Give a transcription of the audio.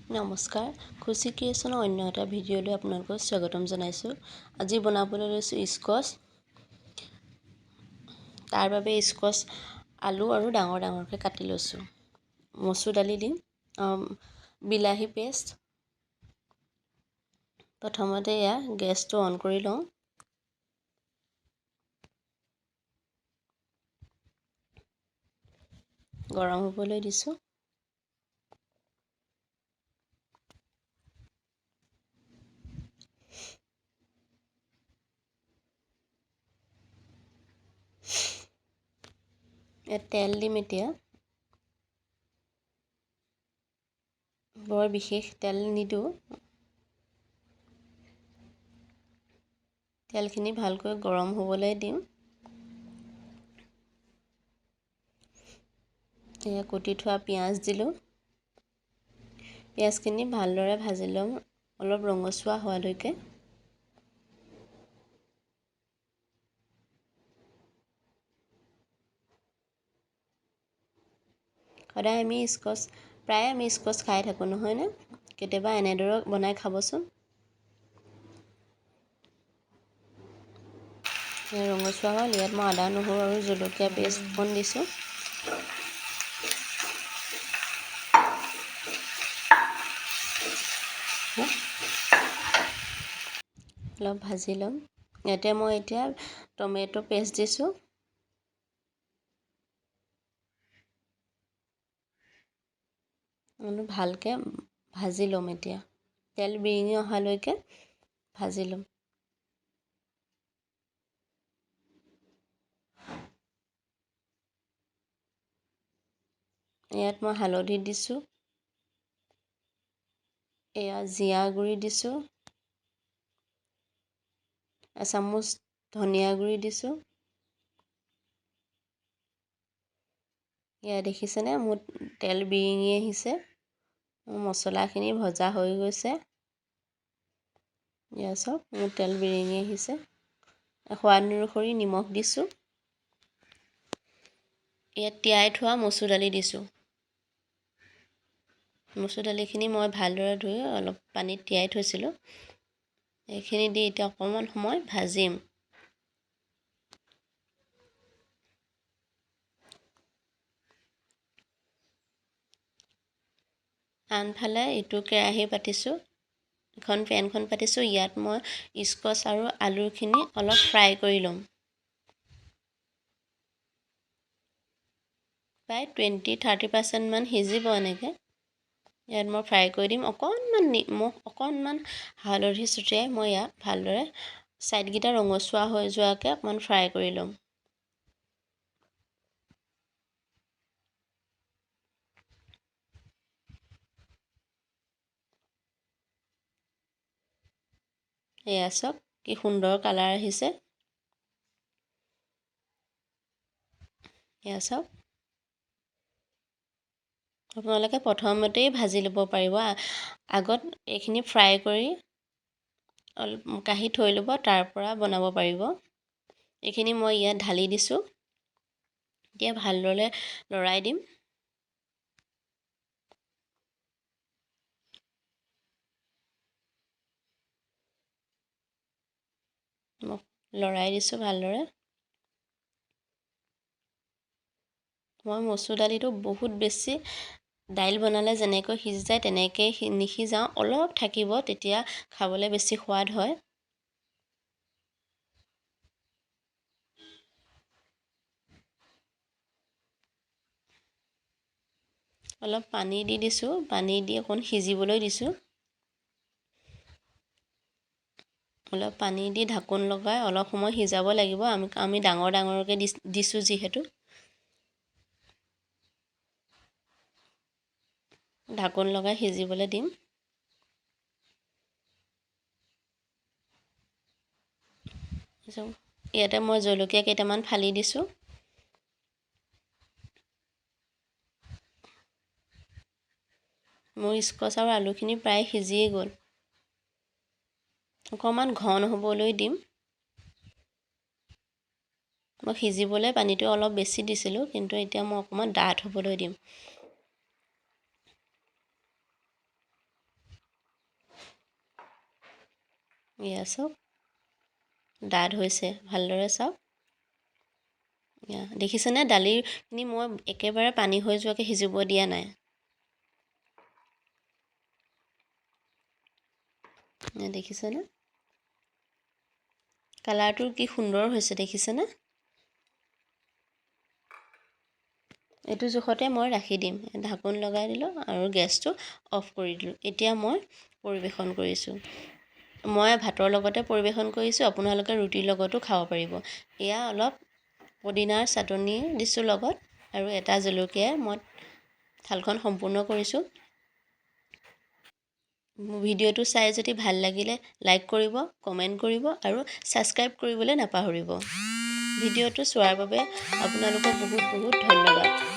নমস্কাৰ, খুচি ক্ৰিয়েশ্যনৰ অন্য এটা ভিডিঅ'লৈ আপোনালোকক স্বাগতম জনাইছোঁ। আজি বনাবলৈ লৈছোঁ স্কচ। তাৰ বাবে স্কচ, আলু আৰু ডাঙৰ ডাঙৰকৈ কাটি লৈছোঁ। মচুৰ দালি দিম, বিলাহী পেষ্ট। প্ৰথমতে এয়া গেছটো অন কৰি লওঁ। গৰম হ'বলৈ দিছোঁ। ইয়াত তেল দিম এতিয়া। বৰ বিশেষ তেল নিদিওঁ। তেলখিনি ভালকৈ গৰম হ'বলৈ দিম। এয়া কুটি থোৱা পিঁয়াজ দিলোঁ। পিঁয়াজখিনি ভালদৰে ভাজি ল'ম, অলপ ৰঙচুৱা হোৱালৈকে। সদায় আমি স্কচ, প্ৰায়ে আমি স্কচ খাই থাকোঁ নহয়নে? কেতিয়াবা এনেদৰে বনাই খাবচোন। ৰঙচুৱা হ'ল। ইয়াত মই আদা, নহৰু আৰু জলকীয়া পেষ্ট অকণ দিছোঁ। অলপ ভাজি ল'ম। ইয়াতে মই এতিয়া টমেট' পেষ্ট দিছোঁ। ভালকৈ ভাজি ল'ম এতিয়া। তেল বিৰিঙি অহালৈকে ভাজি ল'ম। ইয়াত মই হালধি দিছোঁ, এয়া জিৰা গুড়ি দিছোঁ, এচামুচ ধনিয়া গুড়ি দিছোঁ। এয়া দেখিছেনে, মোৰ তেল বিৰিঙি আহিছে। মোৰ মছলাখিনি ভজা হৈ গৈছে। এয়া চাওক, মোৰ তেল বিৰিঙি আহিছে। সোৱাদ অনুসৰি নিমখ দিছোঁ। ইয়াত তিয়াই থোৱা মচুৰ দালি দিছোঁ। মচুৰ দালিখিনি মই ভালদৰে ধুই অলপ পানীত তিয়াই থৈছিলোঁ। এইখিনি দি এতিয়া অকণমান সময় ভাজিম। আনফালে ইটো কেৰাহী পাতিছোঁ, এখন পেনখন পাতিছোঁ। ইয়াত মই স্কচ আৰু আলুখিনি অলপ ফ্ৰাই কৰি ল'ম। প্ৰায় 20-30%মান সিজিব এনেকৈ। ইয়াত মই ফ্ৰাই কৰি দিম। অকণমান নিমখ, অকণমান হালধি ছটিয়াই মই ইয়াত ভালদৰে ছাইডকেইটা ৰঙচুৱা হৈ যোৱাকৈ অকণমান ফ্ৰাই কৰি ল'ম। এয়া চাওক, কি সুন্দৰ কালাৰ আহিছে। এয়া চাওক, আপোনালোকে প্ৰথমতেই ভাজি ল'ব পাৰিব। আগত এইখিনি ফ্ৰাই কৰি অলপ কাঢ়ি থৈ ল'ব, তাৰ পৰা বনাব পাৰিব। এইখিনি মই ইয়াত ঢালি দিছোঁ। এতিয়া ভালদৰে লৰাই দিম। মই লৰাই দিছোঁ ভালদৰে। মই মচুৰ দালিটো বহুত বেছি দাইল বনালে যেনেকৈ সিজি যায় তেনেকৈ নিসিজাওঁ, অলপ থাকিব, তেতিয়া খাবলৈ বেছি সোৱাদ হয়। অলপ পানী দি দিছোঁ। পানী দি অকণ সিজিবলৈ দিছোঁ। অলপ পানী দি ঢাকোন লগাই অলপ সময় সিজাব লাগিব। আমি ডাঙৰ ডাঙৰকৈ দিছোঁ যিহেতু। ঢাকোন লগাই সিজিবলৈ দিম। ইয়াতে মই জলকীয়া কেইটামান ফালি দিছোঁ। মোৰ স্কচ আৰু আলুখিনি প্ৰায় সিজিয়ে গ'ল। অকণমান ঘন হ'বলৈ দিম। মই সিজিবলৈ পানীটো অলপ বেছি দিছিলোঁ, কিন্তু এতিয়া মই অকণমান ডাঠ হ'বলৈ দিম। এয়া চাওক, ডাঠ হৈছে, ভালদৰে চাওক। এয়া দেখিছেনে, দালিখিনি মই একেবাৰে পানী হৈ যোৱাকৈ সিজিব দিয়া নাই। দেখিছেনে, কালাৰটো কি সুন্দৰ হৈছে দেখিছেনে? এইটো জোখতে মই ৰাখি দিম। ঢাকোন লগাই দিলোঁ আৰু গেছটো অফ কৰি দিলোঁ। এতিয়া মই পৰিৱেশন কৰিছোঁ। মই ভাতৰ লগতে পৰিৱেশন কৰিছোঁ, আপোনালোকে ৰুটিৰ লগতো খাব পাৰিব। এয়া অলপ পদিনাৰ চাটনি দিছোঁ লগত আৰু এটা জলকীয়াই মই থালখন সম্পূৰ্ণ কৰিছোঁ। মোৰ ভিডিঅ'টো চাই যদি ভাল লাগিলে লাইক কৰিব, কমেণ্ট কৰিব আৰু ছাবস্ক্ৰাইব কৰিবলৈ নাপাহৰিব। ভিডিঅ'টো চোৱাৰ বাবে আপোনালোকক বহুত বহুত ধন্যবাদ।